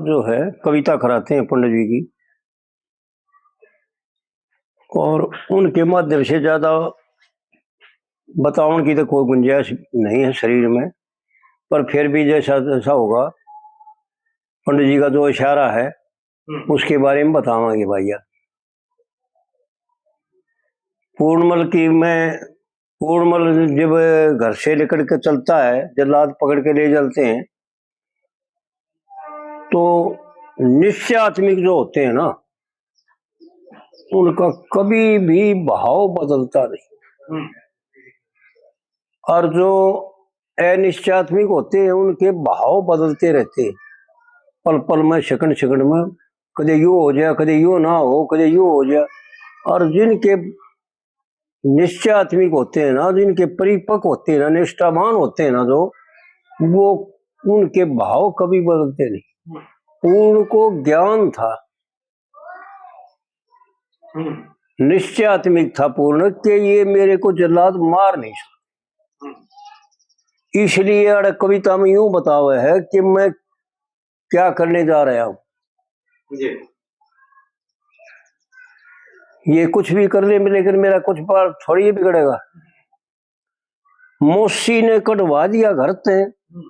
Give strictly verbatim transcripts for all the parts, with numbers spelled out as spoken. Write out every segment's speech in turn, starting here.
जो है, कविता कराते हैं पंडित जी की, और उनके माध्यम से ज्यादा बतावन की तो कोई गुंजाइश नहीं है शरीर में, पर फिर भी जैसा जैसा होगा, पंडित जी का जो इशारा है, हम्म। उसके बारे में बतावांगे भैया। पूर्णमल की मैं, पूर्णमल जब घर से निकल के चलता है, जल्लाद पकड़ के ले चलते हैं, तो निश्चय आत्मिक जो होते हैं ना, उनका कभी भी भाव बदलता नहीं। हम्म। और जो अनिश्चयात्मिक होते हैं, उनके भाव बदलते रहते हैं, पल पल में, सेकंड सेकंड में, कदे यो हो जाए, कदे यो ना हो, कदे यो हो जाए। और जिनके निश्चयात्मिक होते हैं ना, जिनके परिपक्व होते हैं ना, निष्ठावान होते हैं ना, जो वो, उनके भाव कभी बदलते नहीं। पूर्ण को ज्ञान था, हम्म। निश्चयात्मिक था पूर्ण, कि ये मेरे को जल्लाद मार नहीं सकते। हम्म। इसलिए अड़ कविता में यूं बतावे है कि मैं क्या करने जा रहा हूं। जी। ये कुछ भी कर ले, लेकिन मेरा कुछ बार थोड़ी ही बिगड़ेगा। मौसी ने कढ़वा दिया घर ते, हम्म।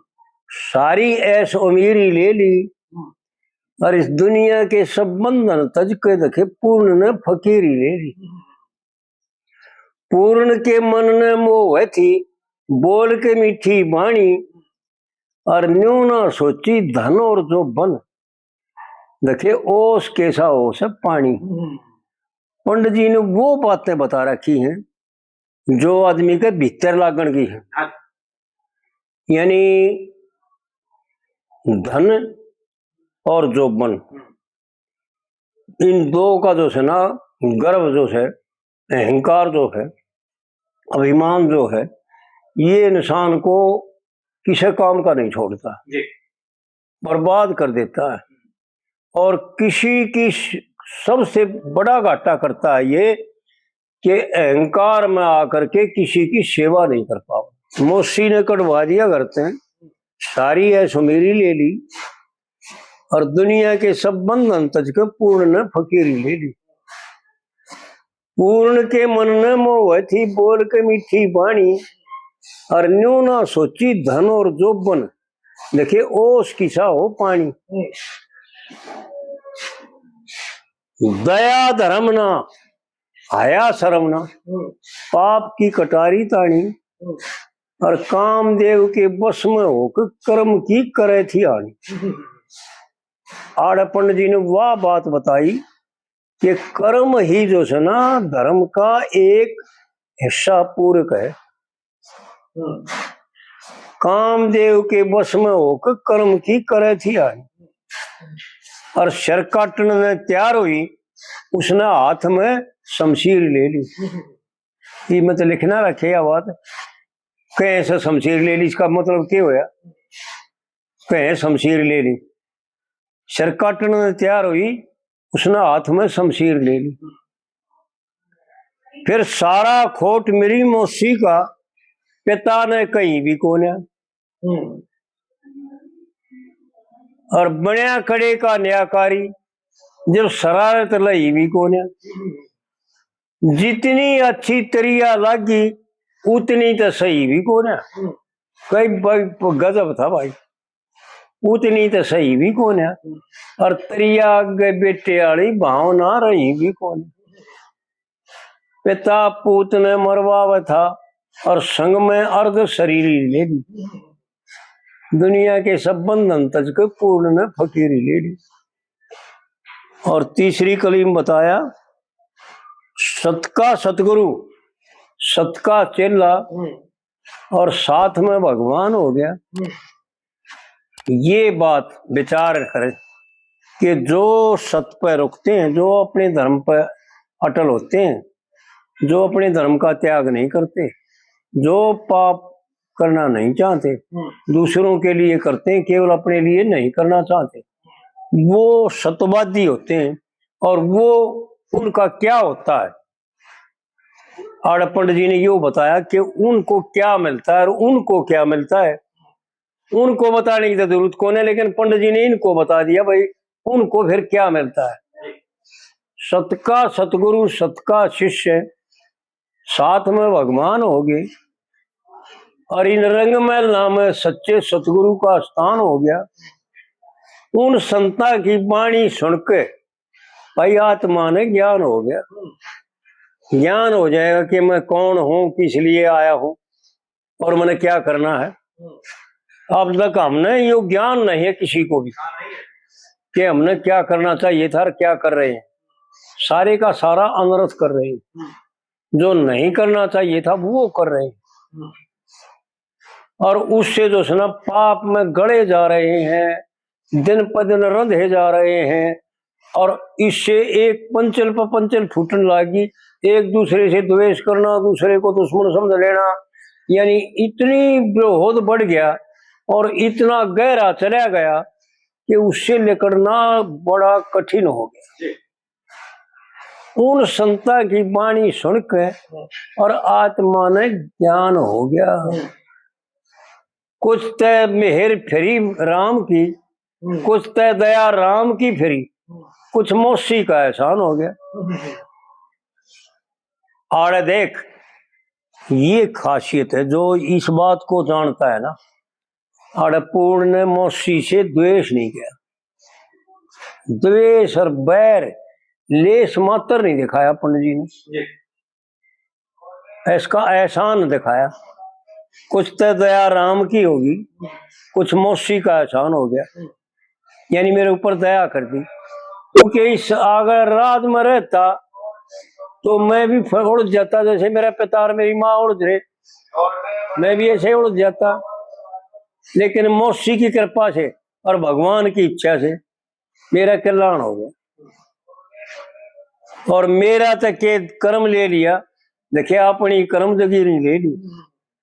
सारी ऐश अमीरी ले ली, हम्म। और इस दुनिया के सब बंधन तज के देखे, पूर्ण ने फकीरी ले ली। हम्म। पूर्ण के मन ने मोह थी, बोल के मीठी बाणी, और न्यू ना सोची धन और जो बन, देखे ओस कैसा हो से पानी। हम्म। पंडित जी ने वो बातें बता रखी हैं जो आदमी के भीतर लागण की है। हाँ। यानी धन और जोबन, हम्म। इन दो का जो है ना, गर्व जो है, अहंकार जो है, अभिमान जो है, ये इंसान को किसी काम का नहीं छोड़ता, जी। बर्बाद कर देता है। और किसी की स-, सबसे बड़ा घाटा करता है ये कि अहंकार में आकर के किसी की सेवा नहीं कर पाओ। मौसी ने कढ़वा दिया घर ते, सारी ऐश अमीरी ले ली, और दुनिया के सब बंधन तज के पूर्ण ने फकीरी ले ली। पूर्ण के मन ने मोह थी, बोल के मीठी बाणी, और न्यू ना सोची धन और जोबन, देखे ओस किसा हो पानी। दया धर्म ना, हया शर्म ना, हम्म। पाप की कटारी ताणी, हम्म। और कामदेव के बस में होके कर्म की करे थी आणी। हम्म। आड़े पंडित जी ने वह बात बताई कि कर्म ही जो है ना, धर्म का एक हिस्सा पूरक है। हम्म। कामदेव के बस में होके कर्म की करे थी आणी, और सिर काटने ने तैयार हुई, उसने हाथ में शमशीर ले ली। ये मत लिखना रखे या बात, कहे से शमशीर ले ली, इसका मतलब क्या होया? कहे शमशीर ले ली, सिर काटने ने तैयार हुई, उसने हाथ में शमशीर ले ली। फिर सारा खोट मेरी मौसी का, पिता ने कहीं भी कोन्या। हम्म। और बण्या कड़े का न्याकारी, जब शरारत लही भी कोन्या। जितनी अच्छी तरिया लागी, उतनी तो सही भी कोन्या। हम्म। कई भाई गजब था भाई, उतनी तो सही भी कोन्या। हम्म। और तरिया आगे बेटे आली भावना रही भी कोन्या। पिता पूत ने मरवावे था, और संग में अर्ध शरीर ले ली। दुनिया के सब बंधन तज के पूर्ण ने फकीरी ले ली। और तीसरी कली में बताया, सत का सतगुरु, सत का चेला, हम्म। और साथ में भगवान हो गया। हम्म। ये बात विचार करें कि जो सत पे रुकते हैं, जो अपने धर्म पे अटल होते हैं, जो अपने धर्म का त्याग नहीं करते, जो पाप करना नहीं चाहते, हम्म। दूसरों के लिए करते हैं, केवल अपने लिए नहीं करना चाहते, वो सतवादी होते हैं। और वो उनका क्या होता है? आड़े पंडित जी ने यो बताया कि उनको क्या मिलता है और उनको क्या मिलता है। उनको बताने की तो जरूरत कौन है, लेकिन पंडित जी ने इनको बता दिया भाई, उनको फिर क्या मिलता है। सत का सतगुरु, सत का शिष्य, साथ में भगवान हो गए, और इन रंग महलों में सच्चे सतगुरु का स्थान हो गया। उन संतां की बाणी सुन के भाई आत्मा ने ज्ञान हो गया। ज्ञान हो जाएगा कि मैं कौन हूँ, किस लिए आया हूँ और मैंने क्या करना है। अब तक हमने यो ज्ञान नहीं है किसी को भी कि हमने क्या करना चाहिए था और क्या कर रहे हैं। सारे का सारा अनर्थ कर रहे हैं। जो नहीं करना चाहिए था वो कर रहे हैं। और उससे जो है ना पाप में गले जा रहे हैं, दिन प दिन रंधे जा रहे हैं। और इससे एक पंचल पर पंचल फूटने लगी, एक दूसरे से द्वेष करना, दूसरे को दुश्मन समझ लेना, यानी इतनी विरोध बढ़ गया और इतना गहरा चला गया कि उससे निकलना बड़ा कठिन हो गया। उन संतां की बाणी सुन के और आत्मा ने ज्ञान हो गया। कुछ तै मेहर फिरी राम की, कुछ तै दया राम की फिरी, कुछ मौसी का एहसान हो गया। आड़े देख, ये खासियत है, जो इस बात को जानता है ना, आड़े पूर्ण ने मौसी से द्वेष नहीं किया, द्वेष और बैर लेश मात्र नहीं दिखाया पंडित जी ने। इसका एहसान दिखाया। कुछ तो दया राम की होगी, कुछ मौसी का एहसान हो गया, यानी मेरे ऊपर दया कर दी। क्योंकि इस अगर राज में रहता तो मैं भी फ-, उलझ जाता, जैसे मेरा पिता और मेरी माँ उलझ रहे, मैं भी ऐसे उलझ जाता। लेकिन मौसी की कृपा से और भगवान की इच्छा से मेरा कल्याण हो गया। और मेरा तो के कर्म ले लिया, देखिए, अपनी कर्म जगीरी ले ली,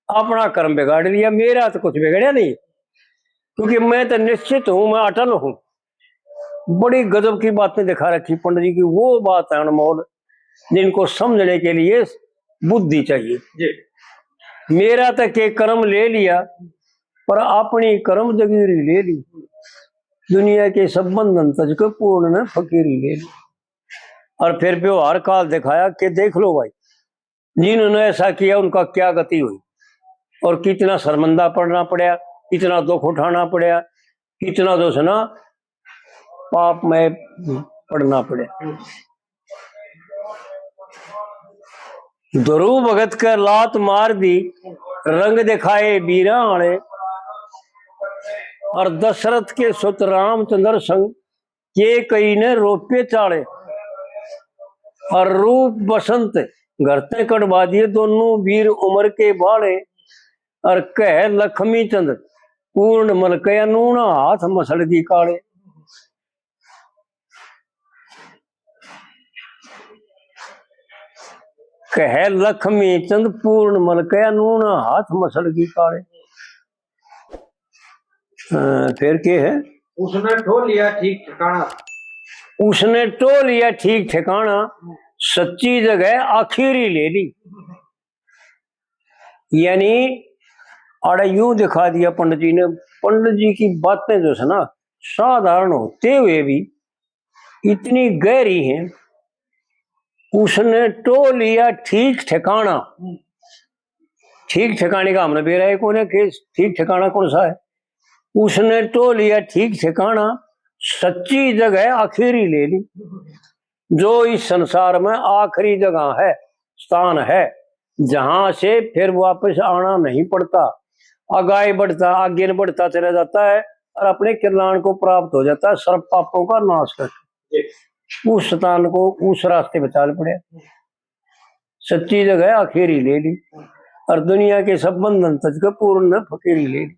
अपना कर्म बिगाड़ लिया, मेरा तो कुछ बिगड़या नहीं, क्योंकि मैं तो निश्चित हूं, मैं अटल हूं। बड़ी गजब की बातें दिखा रखी पंडित जी की, वो बात है अनमोल, जिनको समझने के लिए बुद्धि चाहिए। मेरा तो के कर्म ले लिया, पर अपनी कर्म जगीरी ले ली। दुनिया के सब बंधन तज के पूर्ण ने फकीरी ले ली। और फिर व्यवहार काल दिखाया कि देख लो भाई, जिन्होंने ऐसा किया उनका क्या गति हुई, और कितना शर्मिंदा पड़ना पड़ा, कितना दुख उठाना पड़ा, कितना जो है ना पाप में पड़ना पड़ा। ध्रुव भगत के लात मार दी, रंग दिखाए बीरा आले, और दशरथ के सुत रामचंद्र संग के कई ने रोपे चाले, और रूप बसंत घर ते कढ़वा दिए दोनों वीर उम्र के बाले, और कह लक्ष्मी चंद पूर्ण मल कया नूना हाथ मसड़ की काले। कह लक्ष्मी चंद पूर्ण मल कया नूना हाथ मसड़ की काले। अ, फिर के है? उसने टो लिया ठीक ठिकाना। उसने टो लिया ठीक ठिकाना, सच्ची जगह आखिरी ले ली। यानी आड़े यूं दिखा दिया पंडित जी ने। पंडित जी की बातें जो है ना, साधारण होते हुए भी इतनी गहरी हैं। उसने टो लिया ठीक ठिकाना। ठीक ठिकाने का हमने बेरा ही कोने कि ठीक ठिकाना कौन सा है। उसने टो लिया ठीक ठिकाना, सच्ची जगह आखिरी ले ली। जो इस संसार में आखिरी जगह है, स्थान है, जहां से फिर वापस आना नहीं पड़ता, आगे बढ़ता, आगे बढ़ता चला जाता है और अपने कल्याण को प्राप्त हो जाता है, सर्व पापों का नाश करके उस स्थान को, उस रास्ते पे चाल पड़े। सच्ची जगह आखिरी ले ली और दुनिया के सब बंधन तज के पूर्ण ने फकीरी ले ली।